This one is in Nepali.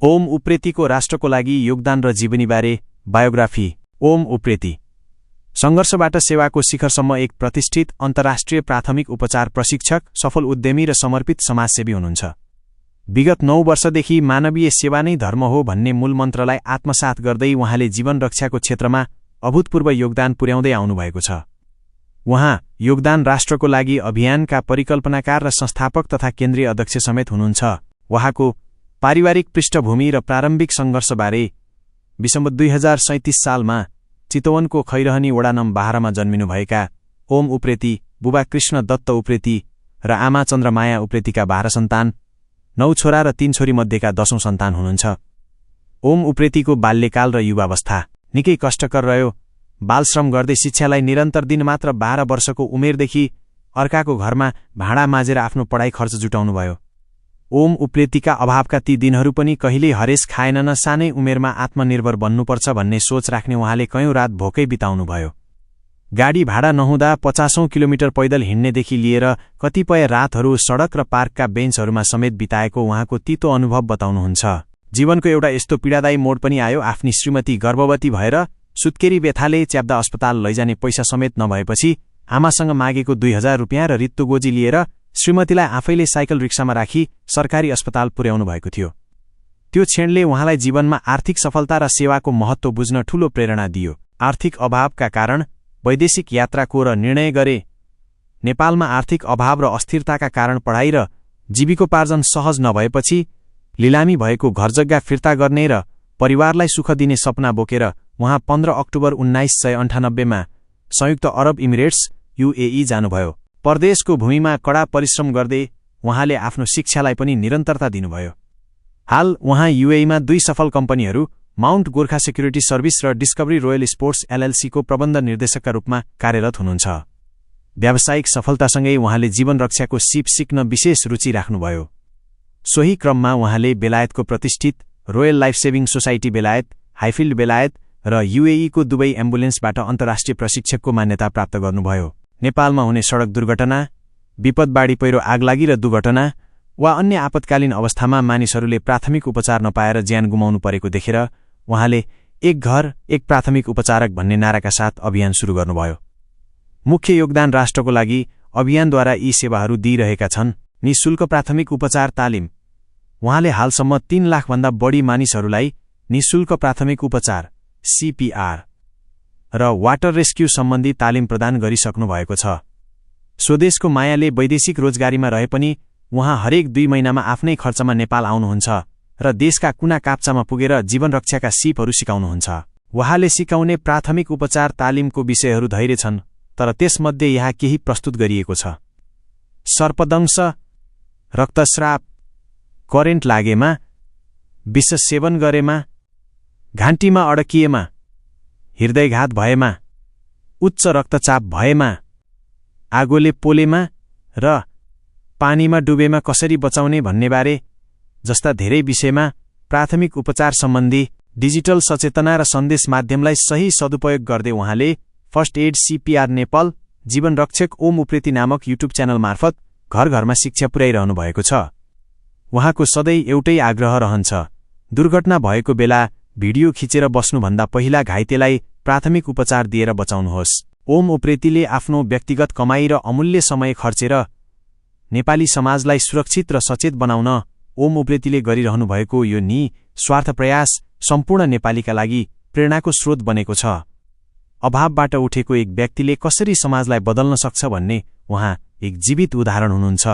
ओम उप्रेतीको राष्ट्रको लागि योगदान र जीवनीबारे बायोग्राफी। ओम उप्रेती संघर्षबाट सेवाको शिखरसम्म एक प्रतिष्ठित अन्तर्राष्ट्रिय प्राथमिक उपचार प्रशिक्षक, सफल उद्यमी र समर्पित समाजसेवी हुनुहुन्छ। विगत 9 वर्षदेखि मानवीय सेवा नै धर्म हो भन्ने मूल मन्त्रलाई आत्मसात गर्दै उहाँले जीवन रक्षाको क्षेत्रमा अभूतपूर्व योगदान पुर्याउँदै आउनुभएको छ। उहाँ योगदान राष्ट्रको लागि अभियानका परिकल्पनाकार र संस्थापक तथा केन्द्रीय अध्यक्ष समेत हुनुहुन्छ। उहाँको पारिवारिक पृष्ठभूमि र प्रारम्भिक सङ्घर्षबारे विसम्बत 2037 सालमा चितवनको खैरहनी वडा नं 12 मा जन्मिनुभएका ओम उप्रेती बुबा कृष्ण दत्त उप्रेती र आमा चन्द्रमाया उप्रेतीका 12 सन्तान, 9 छोरा र 3 छोरी मध्येका 10औं सन्तान हुनुहुन्छ। ओम उप्रेतीको बाल्यकाल र युवावस्था निकै कष्टकर रह्यो। बालश्रम गर्दै शिक्षालाई निरन्तर दिन मात्र 12 वर्षको उमेरदेखि अर्काको घरमा भाँडा माझेर आफ्नो पढाइ खर्च जुटाउनुभयो। ओम उप्रेतीका अभावका ती दिनहरू पनि कहिल्यै हरेस खाएनन्। सानै उमेरमा आत्मनिर्भर बन्नुपर्छ भन्ने सोच राख्ने उहाँले कयौं रात भोकै बिताउनुभयो। गाडी भाडा नहुँदा 50औं किलोमिटर पैदल हिँड्नेदेखि लिएर कतिपय रातहरू सडक र पार्कका बेन्चहरूमा समेत बिताएको उहाँको तीतो अनुभव बताउनुहुन्छ। जीवनको एउटा यस्तो पीडादायी मोड पनि आयो। आफ्नी श्रीमती गर्भवती भएर सुत्केरी व्यथाले च्याप्दा अस्पताल लैजाने पैसा समेत नभएपछि आमासँग मागेको 2000 रुपियाँ र रित्तो गोजी लिएर श्रीमतीलाई आफैले साइकल रिक्सामा राखी सरकारी अस्पताल पुर्याउनु भएको थियो। त्यो क्षणले उहाँलाई जीवनमा आर्थिक सफलता र सेवाको महत्त्व बुझ्न ठूलो प्रेरणा दियो। आर्थिक अभावका कारण वैदेशिक यात्राको र निर्णय गरे। नेपालमा आर्थिक अभाव र अस्थिरताका कारण पढाइ र जीविकोपार्जन सहज नभएपछि लिलामी भएको घरजग्गा फिर्ता गर्ने र परिवारलाई सुख दिने सपना बोकेर उहाँ 15 अक्टोबर 1998 मा संयुक्त अरब इमिरेट्स UAE जानुभयो। परदेशको भूमिमा कडा परिश्रम गर्दै उहाँले आफ्नो शिक्षालाई पनि निरन्तरता दिनुभयो। हाल उहाँ UAE मा 2 सफल कम्पनीहरू माउन्ट गोर्खा सेक्युरिटी सर्भिस र डिस्कभरी रोयल स्पोर्ट्स LLC को प्रबन्ध निर्देशकका रूपमा कार्यरत हुनुहुन्छ। व्यावसायिक सफलतासँगै उहाँले जीवन रक्षाको सिप सिक्न विशेष रुचि राख्नुभयो। सोही क्रममा उहाँले बेलायतको प्रतिष्ठित रोयल लाइफ सेभिङ सोसाइटी बेलायत, हाइफिल्ड बेलायत र UAE को दुबई एम्बुलेन्सबाट अन्तर्राष्ट्रिय प्रशिक्षकको मान्यता प्राप्त गर्नुभयो। नेपालमा हुने सडक दुर्घटना, विपद, बाढी पहिरो, आगलागी र दुर्घटना वा अन्य आपतकालीन अवस्थामा मानिसहरूले प्राथमिक उपचार नपाएर ज्यान गुमाउनु परेको देखेर उहाँले एक घर एक प्राथमिक उपचारक भन्ने नाराका साथ अभियान सुरु गर्नुभयो। मुख्य योगदान राष्ट्रको लागि अभियानद्वारा यी सेवाहरू दिइरहेका छन्। निःशुल्क प्राथमिक उपचार तालिम। उहाँले हालसम्म 3 लाख भन्दा बढी मानिसहरूलाई निःशुल्क प्राथमिक उपचार CPR र वाटर रेस्क्यू सम्बन्धी तालिम प्रदान गरिसक्नु भएको छ। स्वदेशको मायाले वैदेशिक रोजगारीमा रहे पनि उहाँ हरेक 2 महिनामा आफ्नै खर्चमा नेपाल आउनुहुन्छ र देशका कुना काप्चामा पुगेर जीवन रक्षाका सिपहरू सिकाउनुहुन्छ। उहाँले सिकाउने प्राथमिक उपचार तालिमको विषयहरू धैर्य छन्, तर त्यसमध्ये यहाँ केही प्रस्तुत गरिएको छ। सर्पदंश, रक्तस्राव, करेन्ट लागेमा, विष सेवन गरेमा, घाँटीमा अड्किएमा, हृदयघात भएमा, उच्च रक्तचाप भएमा, आगोले पोलेमा र पानीमा डुबेमा कसरी बचाउने भन्नेबारे जस्ता धेरै विषयमा प्राथमिक उपचार सम्बन्धी डिजिटल सचेतना र सन्देश माध्यमलाई सही सदुपयोग गर्दै उहाँले फर्स्ट एड CPR नेपाल जीवन रक्षक ओम उप्रेती नामक युट्युब च्यानल मार्फत घर घरमा शिक्षा पुर्याइरहनु भएको छ। उहाँको सधैँ एउटै आग्रह रहन्छ, दुर्घटना भएको बेला भिडियो खिचेर बस्नुभन्दा पहिला घाइतेलाई प्राथमिक उपचार दिएर बचाउनुहोस्। ओम उप्रेतीले आफ्नो व्यक्तिगत कमाई र अमूल्य समय खर्चेर नेपाली समाजलाई सुरक्षित र सचेत बनाउन ओम उप्रेतीले गरिरहनु भएको यो निस्वार्थ प्रयास सम्पूर्ण नेपालीका लागि प्रेरणाको स्रोत बनेको छ। अभावबाट उठेको एक व्यक्तिले कसरी समाजलाई बदल्न सक्छ भन्ने उहाँ एक जीवित उदाहरण हुनुहुन्छ।